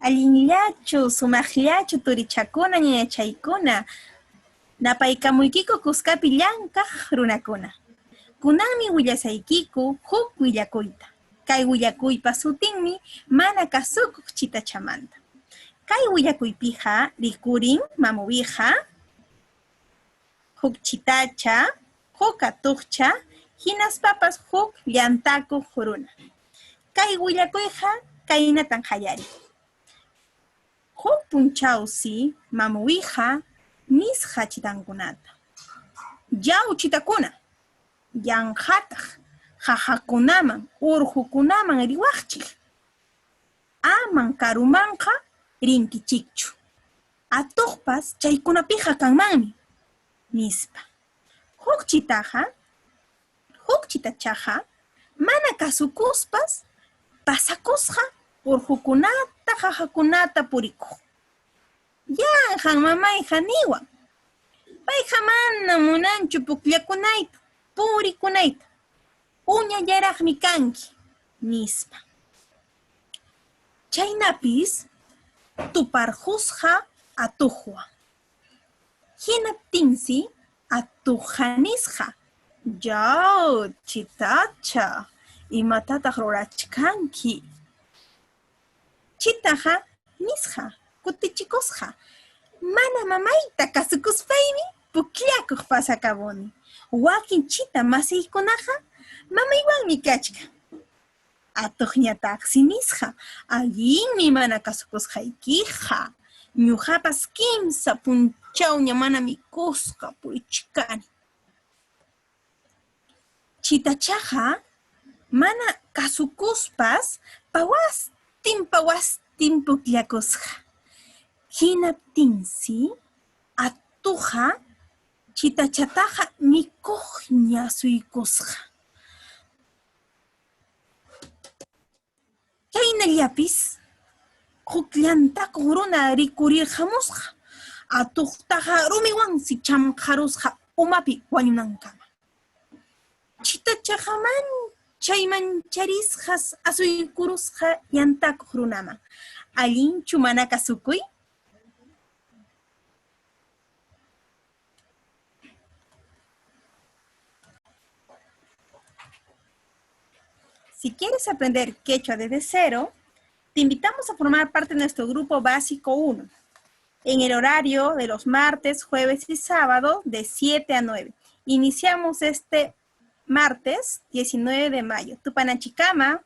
Allinllachu, sumaqllachu turichakuna ñañachaykuna, napaykamuykiku kuskapi llankaq runakuna. Kunanmi willasaykiku huk willakuyta. Kay willakuypa sutinmi mana kasukuq chitachamanta. Kay willakuypiqa rikurin mamuwiqa, huk chitacha, huk atuqcha, hinaspapas huk llantakuq runa. Kay willakuyqa kaynatan qallarin. Huk punchawsi mamuwiqa nisqa chitankunata, Yaw chitakuna, yanqataq qaqakunaman, urqukunaman riwaqchik. Aman karumanqa rinkichikchu. Atuqpas chaykunapiqa kanmanmi, nispa. Huk chitaqa, huk chitachaqa mana kasukuspas pasakusqa urqukunata qaqakunata purikuq. Yanqan mamayqa niwan. Payqa manam munanchu pukllakunayta, purikunayta. Uñallaraqmi kanki, nispa. Chaynapis tuparqusqa atuqwan. Hinaptinsi atuqqa nisqa, Yaw, chitacha, imatataq rurachkanki? Chitaqa nisqa, kutichikusqa, Mana mamayta kasukuspaymi pukllakuq pasakabuni. Wakin chita masiykunaqa mamaywanmi kachkan. Atuqñataqsi nisqa, Allinmi mana kasukusqaykiqa, ñuqapas kimsa punchawña mana mikusqa purichkani. Chitachaqa mana kasukuspas pawastin pawastin pukllakusqa. Hinaptinsi atuqqa chitachataqa mikuqña asuykusqa. Chaynallapis huk llantakuq runa rikurirqamusqa, atuqtaqa rumiwansi chamqarusqa umapi wañunankama. Chitachaqa manchay mancharisqas asuykurusqa llantakuq runaman. Allinchu mana kasukuy? Si quieres aprender quechua desde cero, te invitamos a formar parte de nuestro grupo básico 1, en el horario de los martes, jueves y sábado de 7 a 9. Iniciamos este martes 19 de mayo. Tupananchikama.